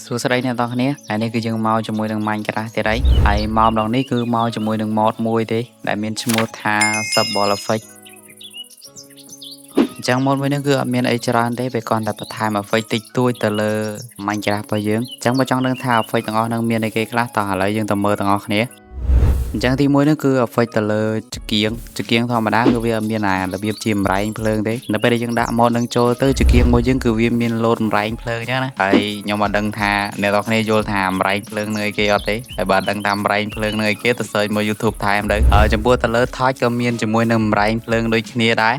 សួស្តីអ្នកទាំងគ្នាថ្ងៃនេះគឺយើងមកជាមួយនឹង Minecraft ទៀតហើយហើយមកម្ដងនេះគឺមកជាមួយនឹង mod មួយទេដែលមានឈ្មោះថា Subble Effect អញ្ចឹង mod មួយនេះគឺអត់មានអីច្រើនទេវាគ្រាន់តែបន្ថែម effect តិចតួចទៅលើ Minecraft របស់យើងអញ្ចឹងបើចង់ដឹងថា effect ទាំងអស់ហ្នឹងមានអីគេខ្លះតោះឥឡូវយើងទៅមើលទាំងអស់គ្នាអញ្ចឹងទីមួយនោះគឺ effect ទៅលើចង្គៀងចង្គៀងធម្មតាគឺវាអត់មានអារបៀបជាម្រែងភ្លើងទេនៅពេលដែលយើងដាក់ mod នឹងចូលទៅចង្គៀងមួយយើងគឺវាមានលោតម្រែងភ្លើងអញ្ចឹងណាហើយខ្ញុំអត់ដឹងថាអ្នកនរគ្នាយល់ថាម្រែងភ្លើងនឹងអីគេអត់ទេហើយបើដឹងថាម្រែងភ្លើងនឹងអីគេទៅ search មក YouTube ថែមទៅហើយចំពោះទៅលើ touch ក៏មានជាមួយនឹងម្រែងភ្លើងដូចគ្នាដែរ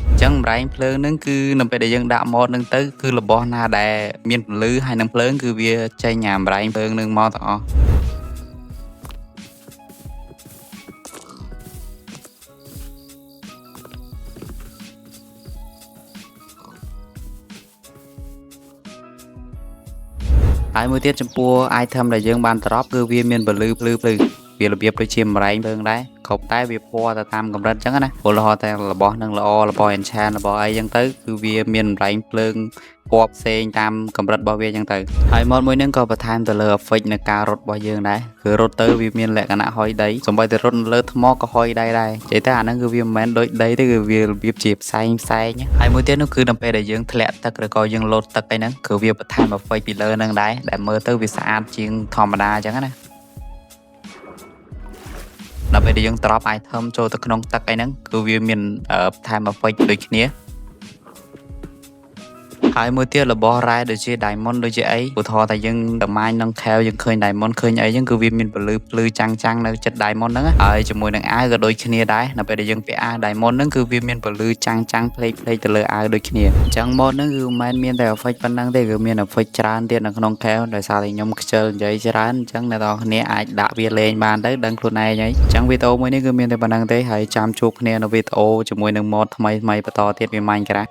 អញ្ចឹងម្រែងភ្លើងហ្នឹងគឺនៅពេលដែលយើងដាក់ mod ហ្នឹងទៅគឺរបស់ណាដែលមានពន្លឺហើយនឹងភ្លើងគឺវាចេញអាម្រែងភ្លើងហ្នឹងមកទាំងអស់ហើយមួយទៀតចំពោះ item ដែលយើងបាន drop គឺវាមានពលឺភ្លឺភ្លឺវារបៀបដូចជាម្រែងភ្លើងដែរគ្រប់តែវាពណ៌ទៅតាមកម្រិតអញ្ចឹងណាឧទាហរណ៍តែរបស់នឹងល្អរបស់ enchant របស់អីអញ្ចឹងទៅគឺវាមានម្រែងភ្លើងពណ៌ផ្សេងតាមកម្រិតរបស់វាអញ្ចឹងទៅហើយ mod មួយហ្នឹងក៏បន្ថែមទៅលើ effect នៅការរត់របស់យើងដែរគឺរត់ទៅវាមានលក្ខណៈហុយដីសូម្បីតែរត់នៅលើថ្មក៏ហុយដីដែរនិយាយទៅអាហ្នឹងគឺវាមិនមែនដូចដីទេគឺវារបៀបជាផ្សែងផ្សែងហើយមួយទៀតនោះគឺដល់ពេលដែលយើងធ្លាក់ទឹកឬក៏យើងលោតទឹកអីហ្នឹងគឺវាបន្ថែម effect ពីលើហ្នឹងដែរដែលមើលទៅវាស្អាតជាងធម្មតាអញ្ចឹងណាដល់ពេលដែលយើង drop item ចូលទៅក្នុងទឹកអីហ្នឹងគឺវាមានបន្ថែម effect ដូចគ្នាហើយមួយទៀតរបស់រ៉ែដូចជា diamond ដូចជាអីឧទាហរណ៍ថាយើងទៅ mine ក្នុង cave យើងឃើញ diamond ឃើញអីហ្នឹងគឺវាមានពលឺភ្លឺចាំងចាំងនៅចិត្ត diamond ហ្នឹងហើយជាមួយនឹងអាវក៏ដូចគ្នាដែរនៅពេលដែលយើងពាក់អាវ diamond ហ្នឹងគឺវាមានពលឺចាំងចាំងផ្លេកផ្លេកទៅលើអាវដូចគ្នាអញ្ចឹង mod ហ្នឹងគឺមិនមែនមានតែ effect ប៉ុណ្ណឹងទេគឺមាន effect ច្រើនទៀតនៅក្នុង cave ដោយសារតែខ្ញុំខ្ជិលនិយាយច្រើនអញ្ចឹងអ្នកនរគ្នាអាចដាក់វាលេងបានទៅដឹងខ្លួនឯងហើយអញ្ចឹងវីដេអូមួយនេះគឺមានតែប៉ុណ្ណឹងទេហើយចាំជួបគ្នានៅវីដេអូជាមួយនឹង mod ថ្មីៗបន្តទៀតពី Minecraft។